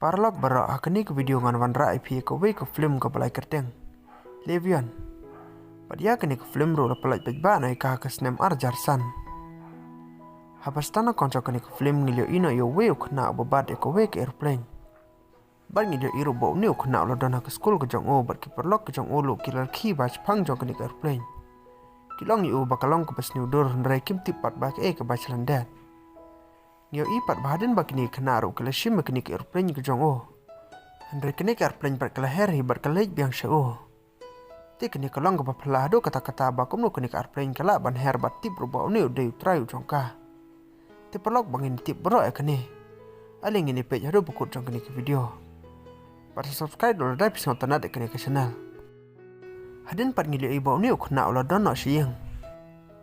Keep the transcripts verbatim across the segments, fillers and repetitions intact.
Paralok baroh, ha kane ka video ngan wanrah ïa phi kawei ka film kaba la kyrteng Levion. Bad ïa kane ka film ruh la pynlait paidbah noh ïa ka ha ka snem ar hajar san. Haba sdang na kawei jong kane ka film ngi la ïohi noh ïa uwei u khynnah uba bat ïa kawei ka aeroplane. Bad ngi la ïohi ruh ba une u khynnah u la don ha ka skul ka jong u bad ki paralok ka jong u ruh ki la rkhie bha shaphang jong kane ka aeroplane. Ki la ong ïa u ba ka long kaba sniew dur hynrei kim tip pat ba kaei kaba shlyndet. Ngi ïohi pat ba hadien ba kine ki khynnah ruh ki la shim ïa kane ka aeroplane ka jong u. Hynrei kane ka aeroplane pat ka la her hi bad ka la leit biang sha u. Te kane ka long kaba phylla haduh katta katta ba kumno kane ka aeroplane ka lah ban her bad tip ruh ba une u dei u trai u jong ka. Te paralok ba ngin tip baroh ïa kane, ale ngin ïa peit haduh ba kut jong kane ka video. Bad sa subscribe lada phi sngewtynnat ïa kane ka channel. Hadien pat ngi la ïohi ba une u khynnah u la don noh sha ïing.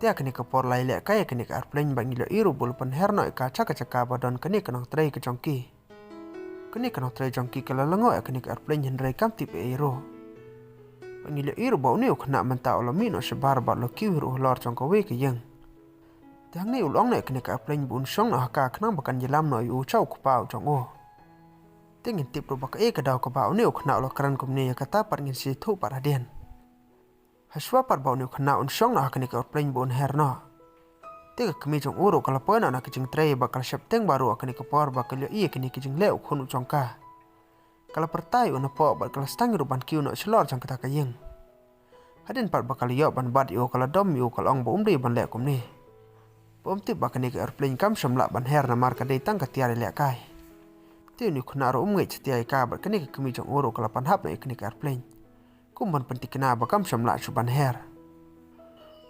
Te ha kane ka por la ïalehkai ïa kane ka aeroplane bad ngi la ïohi ruh ba u la pynher noh ïa ka sha ka jaka ba don kane ka nongtrei ka jong ki. Kane ka nongtrei jong ki ka la lyngngoh ïa kane ka aeroplane hynrei kam tip ei ei ruh. Bad ngi la ïohi ruh ba une u khynnah mynta u la mih noh shabar bad u la kiew hi ruh halor jong kawei ka ïing. Te hangne u la ong noh ïa kane ka aeroplane ba un shong noh ha ka khnang ba kan ïalam noh ïa u sha u kpa u jong u. Te ngin tip ruh ba kaei ka daw kaba une u khynnah u la kren kumne, ïa kata pat ngin sa ïathuh pat hadien. Hashwa pat ba une u khynnah un shong noh ha kane ka aeroplane ba un her noh, te ka kmie jong u ruh ka la poi noh na ka jingtrei bad ka la sheptieng bha ruh ha kane ka por ba ka la ïohi ïa kine ki jingleh u khun u jong ka. Ka la pyrta ïa u napoh bad ka la sdang ruh ban kiew noh shalor jong kata ka ïing. Hadien pat ba ka la ïoh ban bat ïa u ka la dom ïa u, ka la ong ba um dei ban leh kumne. Ba um tip ba kane ka aeroplane kam shym lah ban her namar ka dei tang ka tiar ïalehkai. Te une u khynnah ruh um ngeit satia ïa ka bad kane ka kmie jong u ruh ka la pan hap noh ïa kane ka aeroplane kum ban pynthikna ba kam shym lah shuh ban her.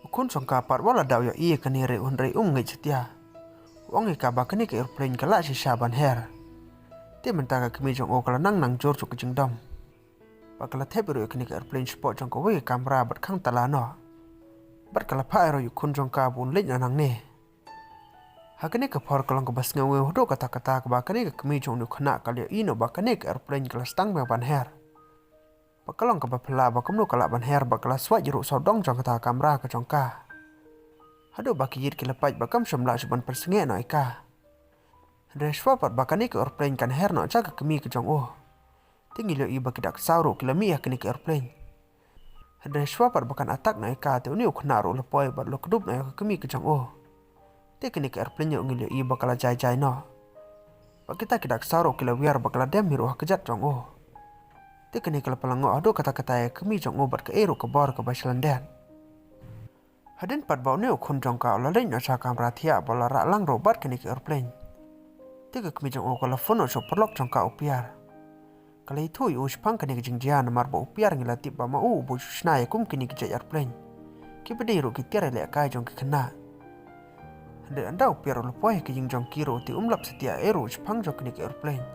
U khun jong ka pat wat la da u ïohi ïa kane ruh hynrei um ngeit satia. U ong ïa ka ba kane ka aeroplane ka lah shisha ban her. Te mynta ka kmie jong u ka la nang nang jur shuh ka jingdom. Bad ka la thep ruh ïa kane ka aeroplane shapoh jong kawei ka kamra bad khang tala noh. Bad ka la phah ruh ïa u khun jong ka ba un leit noh nangne. Ha kane ka por ka long kaba sngewngew haduh katta katta kaba kane ka kmie jong une u khynnah ka la ïohi noh ba kane ka aeroplane ka la sdang biang ban her. Bad ka long kaba phylla ba kumno ka lah ban her bad ka la swait ruh sawdong jong kata ka kamra ka jong ka. Haduh ba ki ïit ki la pait ba kam shym lah shuh ban pynsangeh noh ïa ka. Hynrei hashwa pat ba kane ka aeroplane kan her noh sha ka kmie ka jong u. Te ngi la ïohi ba ki dak saw ruh ki la mih ha kane ka aeroplane. Hynrei hashwa pat ba kan attack noh ïa ka te une u khynnah ruh u la poi bad u la kdup noh ïa ka kmie ka jong u. Te kane ka aeroplane ruh ngi la ïohi ba ka la jai jai noh. Bad kita ki dak saw ruh ki la wiar bad ka la dem hi ruh ha kjat jong u. Te kane ka la pynlyngngoh haduh katta katta ïa ka kmie jong u bad kaei ruh ka bor kaba shlyndet. Hadien pat ba une u khun jong ka u la leit noh sha ka kamra thiah bad u la rah lang ruh bad kane ka aeroplane. Te ka kmie jong u ka la phone noh sha u paralok jong ka u Piar. Ka la ïathuh ïa u shaphang kane ka jingjia namar ba u Piar ngi la tip ba ma u u bud shuh shna ïa kum kine ki jait aeroplane. Kiba dei ruh ki tiar ïalehkai jong ki khynnah. Hynrei ynda u Piar u la poi ha ka ïing jong ki ruh te um lap satia ei ruh shaphang jong kane ka aeroplane.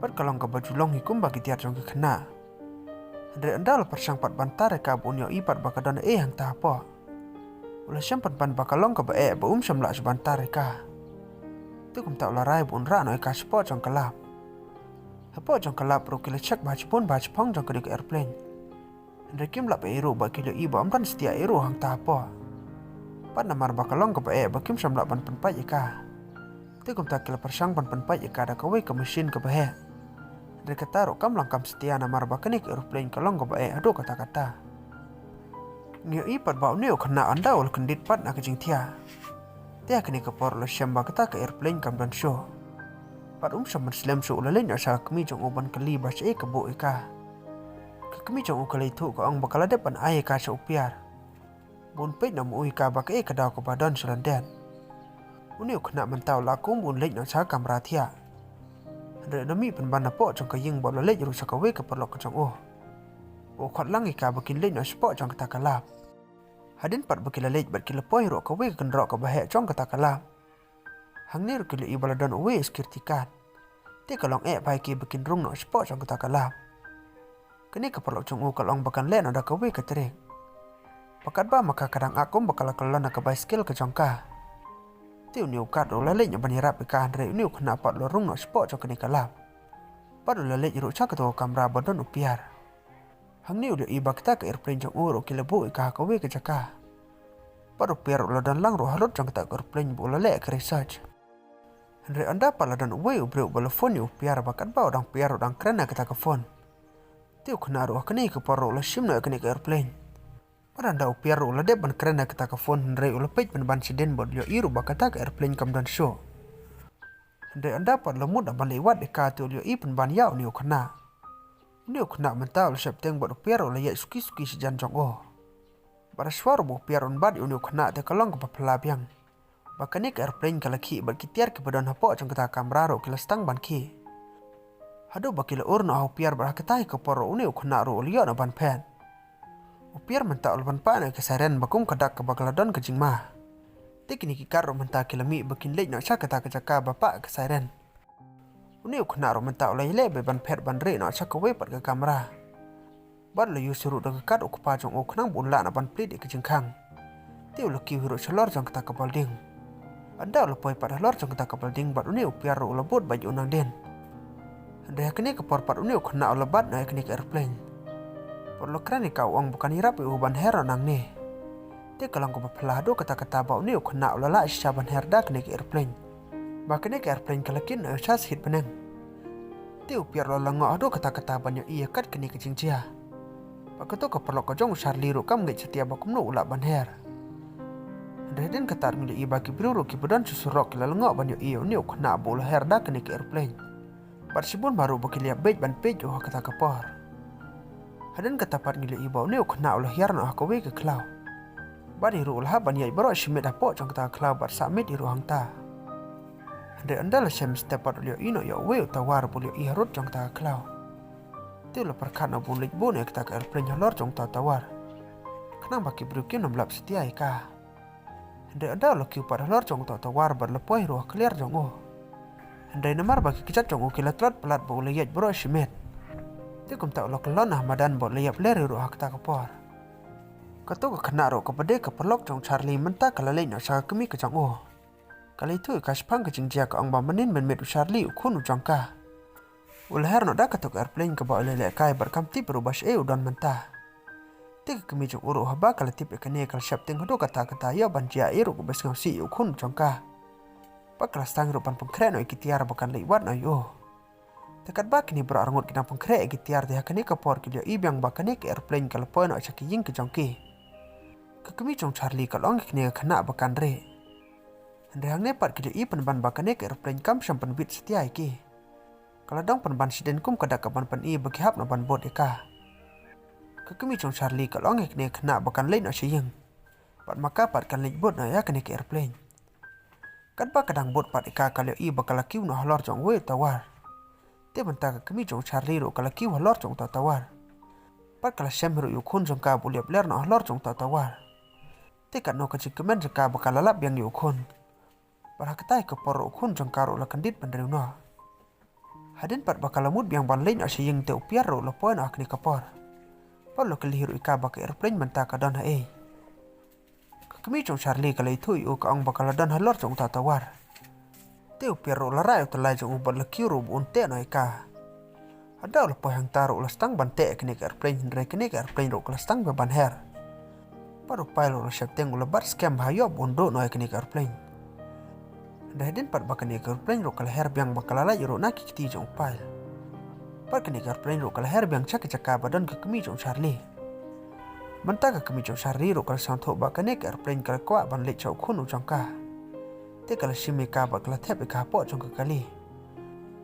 Bad ka long kaba ju long hi kumba ki tiar jong ki khynnah. Hynrei ynda u la pyrshang pat ban tar ïa ka ba un ïohi pat ba ka don ei hangta hapoh. U la shem pynban ba ka long kaba eh ba um shym lah shuh ban tar ïa ka. Te kumta u la rai ba un rah noh ïa ka shapoh jong ka lab. Hapoh jong ka lab ruh ki la check bha shibun bha shaphang jong kane ka aeroplane. Hynrei kim lap ei ruh bad ki la ïohi ba ym don satia ei ruh hangta hapoh. Bad namar ba ka long kaba eh ba kim shym lah ban pynpait ïa ka. Te kumta ki la pyrshang ban pynpait ïa ka da kawei ka machine kaba heh. Hynrei kata ruh kam long kam satia namar ba kane ka aeroplane ka long kaba eh haduh katta katta. Ngi ïohi pat ba une u khynnah ynda u la kyndit pat na ka jingthiah. Te ha kane ka por u la shem ba kata ka aeroplane kam don shuh. Bad um shym ban slem shuh u la leit noh sha ka kmie jong u ban kylli ba shaei ka buh ïa ka. Ka kmie jong u ka la ïathuh ka ong ba ka la dep ban ai ïa ka sha u Piar. Ba un peit noh ma u ïa ka ba kaei ka daw kaba don sha lyndet. Une u khynnah mynta u la kum ba un leit noh sha ka kamra thiah. Hynrei u la mih pynban napoh jong ka ïing bad u la leit ruh sha kawei ka paralok ka jong u. Ba u khot lang ïa ka ba kin leit noh shapoh jong kata ka lab. Hadien pat ba ki la leit bad ki la poi ruh ha kawei ka kynroh kaba heh jong kata ka lab. Hangne ruh ki la ïohi ba la don uwei u security guard. Te ka long eh bha ïa ki ba kin rung noh shapoh jong kata ka lab. Kane ka paralok jong u ka la ong ba kan leh noh da kawei ka trick. Ba katba ma ka ka dang ap kumba ka la kyllon na ka bicycle ka jong ka. Te une u guard ruh u la leit noh ban ïarap ïa ka hynrei une u khynnah pat u la rung noh shapoh jong kane ka lab. Bad u la leit ruh sha kato ka kamra ba don u Piar. Hangne u la ïohi ba kata ka aeroplane jong u ruh ki la buh ïa ka ha kawei ka jaka. Bad u Piar u la don lang ruh harud jong kata ka aeroplane ba u la leh ïa ka research. Hynrei ynda pat la don uwei u briew uba la phone ïa u Piar ba katba u dang Piar u dang kren na kata ka phone. Te u khynnah ruh ha kane ka por ruh u la shim noh ïa kane ka aeroplane. Bad ynda u Piar ruh u la dep ban kren na kata ka phone hynrei u la peit pynban shadien bad u la ïohi ruh ba kata ka aeroplane kam don shuh. Hynrei ynda pat la mut ban leit wad ïa ka te u la ïohi pynban ïa une u khynnah. Une u khynnah mynta u la sheptieng bad u Piar u la ïaid suki suki shajan jong u. Bad hashwa ruh ba u Piar un bat ïa une u khynnah te ka long kaba phylla biang. Ba kane ka aeroplane ka la khih bad ki tiar kiba don hapoh jong kata ka kamra ruh ki la sdang ban khih. Haduh ba ki la ur noh ha u Piar bad ha kata hi ka por ruh une u khynnah ruh u la ïoh noh ban phet. U Piar mynta u la ban pah noh ïa ka siren ba kum ka dak kaba ka la don ka jingma. Te kine ki guard ruh mynta ki la mih ba kin leit noh sha kata ka jaka ba pah ka siren. Une u khynnah ruh mynta u la ïaleh beit ban phet ban rieh noh sha kawei pat ka kamra. Bad u la use ruh da ka card u kpa jong u khnang ba un lah noh ban plie ïa ka jingkhang. Te u la kiew hi ruh shalor jong kata ka building. Ynda u la poi pat halor jong kata ka building bad une u Piar ruh u la bud bad ïa u nangdien. Hynrei ha kane ka por pat une u khynnah u la bat noh ïa kane ka aeroplane. Bad u la kren ïa ka u ong ba kan ïarap ïa u ban her noh nangne. Te ka long kaba phylla haduh katta katta ba une u khynnah u la lah shisha ban her da kane ka aeroplane. Ba kane ka aeroplane ka la kit noh ïa u sha shit bneng. Te u Piar u la lyngngoh haduh katta katta ban ïohi ïa kat kane ka jingjia. Ba kato ka paralok ka jong u Charlie ruh kam ngeit satia ba kumno u lah ban her. Hynrei hadien kata ngi la ïohi ba ki briew ruh kiba don sha surok ki la lyngngoh ban ïohi ïa une u khynnah ba u la her da kane ka aeroplane. Bad shibun baroh ba ki la ïa beit ban peit ïa u ha kata ka por. Hadien kata pat ngi la ïohi ba une u khynnah u la hiar noh ha kawei ka khlaw. Bad hi ruh u la hap ban ïaid baroh shi miet hapoh jong kata ka khlaw bad sah miet hi ruh hangta. Hynrei ynda la shem step pat u la ïohi noh ïa uwei u tawar ba u la ïohi harud jong kata ka khlaw. Te u la pyrkhat noh ba un leit bun ïa kata ka aeroplane halor jong uta u tawar. Khnang ba ki briew kim nym lap satia ïa ka. Hynrei ynda u la kiew pat halor jong uta u tawar bad la poi ruh ha kliar jong u. Hynrei namar ba ki kjat jong u ki la tlot palat ba u la ïaid baroh shi miet. Te kumta u la kyllon ha madan bad u la ïap ler hi ruh ha kata ka por. Kato ka khynnah ruh kaba dei ka paralok jong u Charlie mynta ka la leit noh sha ka kmie ka jong u. Ka la ïathuh ïa ka shaphang ka jingjia ka ong ba mynnin mynmiet u Charlie u khun u jong ka. U la her noh da kato ka aeroplane kaba u la lehkai bad kam tip ruh ba shaei u don mynta. Te ka kmie jong u ruh haba ka la tip ïa kane ka la sheptieng haduh katta katta ïoh ban jia ei ruh kaba sngewsih ïa u khun jong ka. Bad ka la sdang ruh ban pynkhreh noh ïa ki tiar ba kan leit wad noh ïa u. Te katba kine baroh arngut ki dang pynkhreh ïa ki tiar te ha kane ka por ki la ïohi biang ba kane ka aeroplane ka la poi noh sha ki ïing ki jong ki. Ka kmie jong u Charlie ka la ong ïa kane ka khynnah ba kan rieh. Hynrei hangne pat ki la ïohi pynban ba kane ka aeroplane kam shym pynbit satia ïa ki. Ka la dong pynban shadien kum ka dak kaban pyni ba ki hap noh ban bud ïa ka. Ka kmie jong u Charlie ka la ong ïa kane ka khynnah ba kan leit noh sha ïing. Bad ma ka pat kan leit bud noh ïa kane ka aeroplane. Katba ka dang bud pat ïa ka ka la ïohi ba ka la kiew noh halor jong uwei u tawar. Te mynta ka kmie jong u Charlie ruh ka la kiew halor jong uta u tawar. Bad ka la shem ruh ïa u khun jong ka ba u la ïap ler noh halor jong uta u tawar. Te katno ka jingkmen jong ka ba ka la lap biang ïa u khun. Bad ha kata hi ka por ruh u khun jong ka ruh u la kyndit bynriew noh. Hadien pat ba ka la mut biang ban leit noh sha ïing te u Piar ruh u la poi noh ha kane ka por. Bad u la kylli ruh ïa ka ba ka aeroplane mynta ka don haei. Ka kmie jong u Charlie ka la ïathuh ïa u ka ong ba ka la don halor jong uta u tawar. Te u Piar ruh u la rah ïa u tyllai jong u bad la kiew ruh ba un teh noh ïa ka. Hadien u la poi hangta ruh u la sdang ban teh ïa kane ka aeroplane hynrei kane ka aeroplane ruh ka la sdang ban her. Bad u pilot ruh u la sheptieng u la bat skhem ba ha ïoh ba un duh noh ïa kane ka aeroplane. Hynrei hadien pat ba kane ka aeroplane ruh ka la her biang ba ka la lait ruh na ki kti jong u pilot. Bad kane ka aeroplane ruh ka la her biang sha ka jaka ba don ka kmie jong u Charlie. Mynta ka kmie jong u Charlie ruh ka la sngewthuh ba kane ka aeroplane ka la kwah ban leit sha u khun u jong ka. Te ka la shim ïa ka bad ka la thep ïa ka hapoh jong ka kali.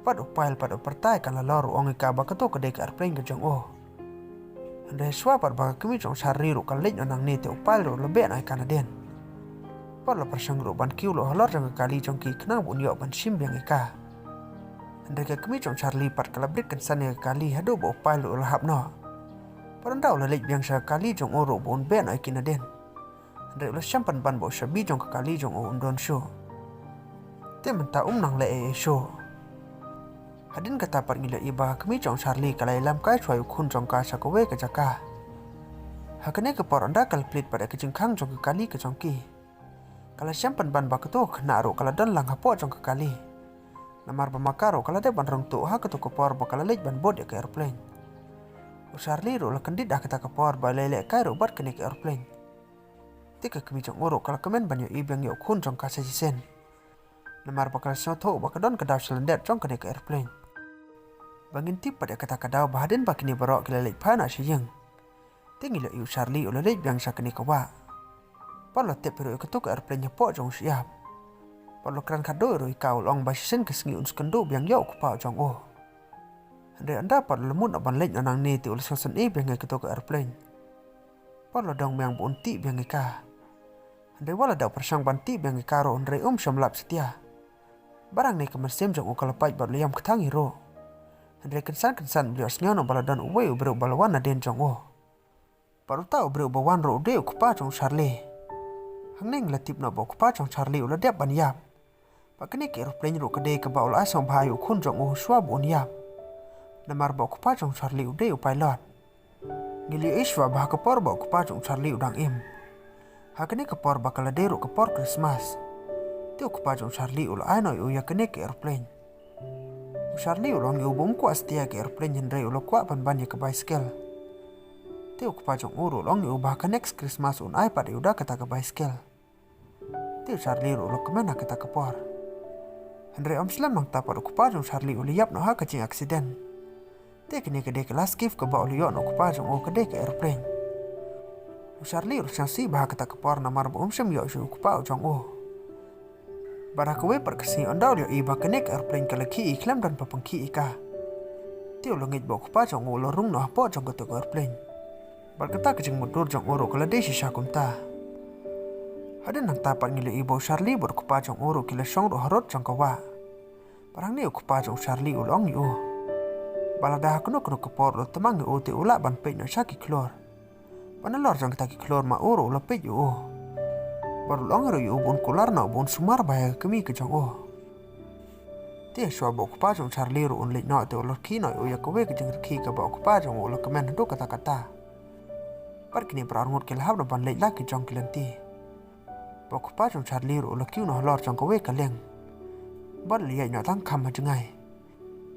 Bad u pilot pat u pyrta ïa ka halor u ong ïa ka ba kato ka dei ka aeroplane ka jong u. Hynrei shuwa pat ba ka kmie jong u Charlie ruh ka leit noh nangne te u pilot ruh u la beh noh ïa ka nadien. Bad u la pyrshang ruh ban kiew lut halor jong ka kali jong ki khnang ba un ïoh ban shim biang ïa ka. Hynrei ka kmie jong u Charlie pat ka la brit kynsan ïa ka kali haduh ba u pilot ruh u la hap noh. Bad ynda u la leit biang sha ka kali jong u ruh ba un beh noh ïa ki nadien. Hynrei u la shem pynban ba u shabi jong ka kali jong u un don shuh. Te mynta um nang leh ei ei shuh. Hadien kata pat ngi la ïohi ba ka kmie jong u Charlie ka la ïalam kai shuwa ïa u khun jong ka sha kawei ka jaka. Ha kane ka por ynda ka la plie pat ïa ka jingkhang jong ka kali ka jong ki. Ka la shem pynban ba kato ka khynnah ruh ka la don lang hapoh jong ka kali. Namar ba ma ka ruh ka la dep ban rung tuh ha kato ka por ba ka la leit ban bud ïa ka aeroplane. U Charlie ruh u la kyndit ha kata ka por ba u la ïalehkai ruh bad kane ka aeroplane. Te ka kmie jong u ruh ka la kmen ban ïohi biang ïa u khun jong ka sa shisien. Namar ba ka la sngewthuh ba ka don ka daw sha lyndet jong kane ka aeroplane. Ba ngin tip pat ïa kata ka daw ba hadien ba kine baroh ki la leit phai noh sha ïing, te ngi la ïohi u Charlie u la leit biang sha kane ka wah. Pat la tep ruh ïa kato ka aeroplane hapoh jong u shyiap. Pat la kren khadduh ruh ïa ka, u la ong ba shisien ka sngi un sa kynduh biang ïa u kpa jong u. Hynrei ynda pat la mut noh ban leit noh nangne te u la sngewsynei biang ïa kato ka aeroplane. Pat la dang biang ba un tih biang ïa ka. Hynrei wat la dep pyrshang ban tih biang ïa ka ruh hynrei um shym lap satia. Bad hangne ka mynsiem jong u ka la pait bad la ïam kthang hi ruh. Hynrei kynsan kynsan u la ïohsngew noh ba la don uwei u briew ba la wan nadien jong u. Bad uta u briew ba wan ruh u dei u kpa jong u Charlie. Hangne ngi la tip noh ba u kpa jong u Charlie u la dep ban ïap. Bad kane ka aeroplane ruh ka dei kaba u la ai sngewbha ïa u khun jong u shuwa ba un ïap. Namar ba u kpa jong u Charlie u dei u pilot. Ngi la ïohi shuwa ba ha ka por ba u kpa jong u Charlie u dang im, ha kane ka por ba ka la dei ruh ka por Christmas, te u kpa jong u Charlie u la ai noh ïa u ïa kane ka aeroplane. U Charlie u la ong ïa u ba um kwah satia ïa ka aeroplane hynrei u la kwah ban ban ïa ka bicycle. Te u kpa jong u ruh u la ong ïa u ba ha ka next Christmas un ai pat ïa u da kata ka bicycle. Te u Charlie ruh u la kmen ha kata ka por. Hynrei ym slem nangta pat u kpa jong u Charlie u la ïap noh ha ka jingaccident. Te kane ka dei ka last gift kaba u la ïoh na u kpa jong u, ka dei ka aeroplane. U Charlie ruh u sngewsih bha ha kata ka por namar ba um shym ïoh shuh u kpa u jong u. Bad ha kawei pat ka sngi ynda u la ïohi ba kane ka aeroplane ka la khih khlem don ba pynkhih ïa ka, te u la ngeit ba u kpa jong u u la rung noh hapoh jong kato ka aeroplane. Bad kata ka jingmutdur jong u ruh ka la dei shisha kumta. Hadien nangta pat ngi la ïohi ba u Charlie bad u kpa jong u ruh ki la shong ruh harud jong ka wah. Bad hangne u kpa jong u Charlie u la ong ïa u ba lada ha kano kano ka por u la tymmen ïa u te u lah ban peit noh sha ki khlur. Bad nalor jong kita ki khlur ma u ruh u la peit ïa u. Bad u la ong ruh ïa u ba un kular noh ba un sumar bha ïa ka kmie ka jong u. Te shuwa ba u kpa jong u Charlie ruh un leit noh te u la rkhie noh ïa u ïa kawei ka jingrkhie kaba u kpa jong u u la kmen haduh katta katta. Bad kine baroh arngut ki la hap noh ban leit la ki jong ki lynti. Bad u kpa jong u Charlie ruh u la kiew noh halor jong kawei ka lieng. Bad u la ïaid noh tang kham ha jngai.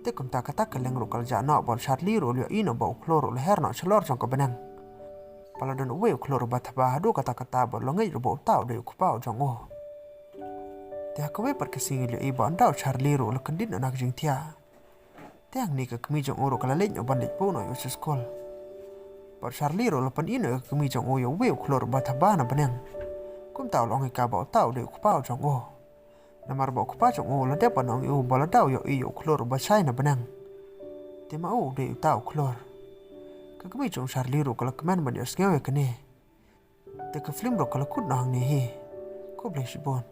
Te kumta kata ka lieng ruh ka la jah noh bad u Charlie ruh u la ïohi noh ba u khlur ruh u la her noh shalor jong ka bneng. Bad la don uwei u khlur uba thaba haduh katta katta bad u la ngeit ruh ba uta u dei u kpa u jong u. Te ha kawei pat ka sngi ngi la ïohi ba ynda u Charlie ruh u la kyndit noh na ka jingthiah, te hangne ka kmie jong u ruh ka la leit noh ban leit buh noh ïa u sha skul. Bad u Charlie ruh u la pyni noh ïa ka kmie jong u ïa uwei u khlur uba thaba na bneng. Kumta u la ong ïa ka ba uta u dei u kpa u jong u. Namar ba u kpa jong u u la dep ban ong ïa u ba lada u ïohi ïa u khlur uba shai na bneng, te ma u u dei uta u khlur. Ka kmie jong u Charlie ruh ka la kmen ban ïohsngew ïa kane. Te ka film ruh ka la kut noh hangne hi. Khublei shibun.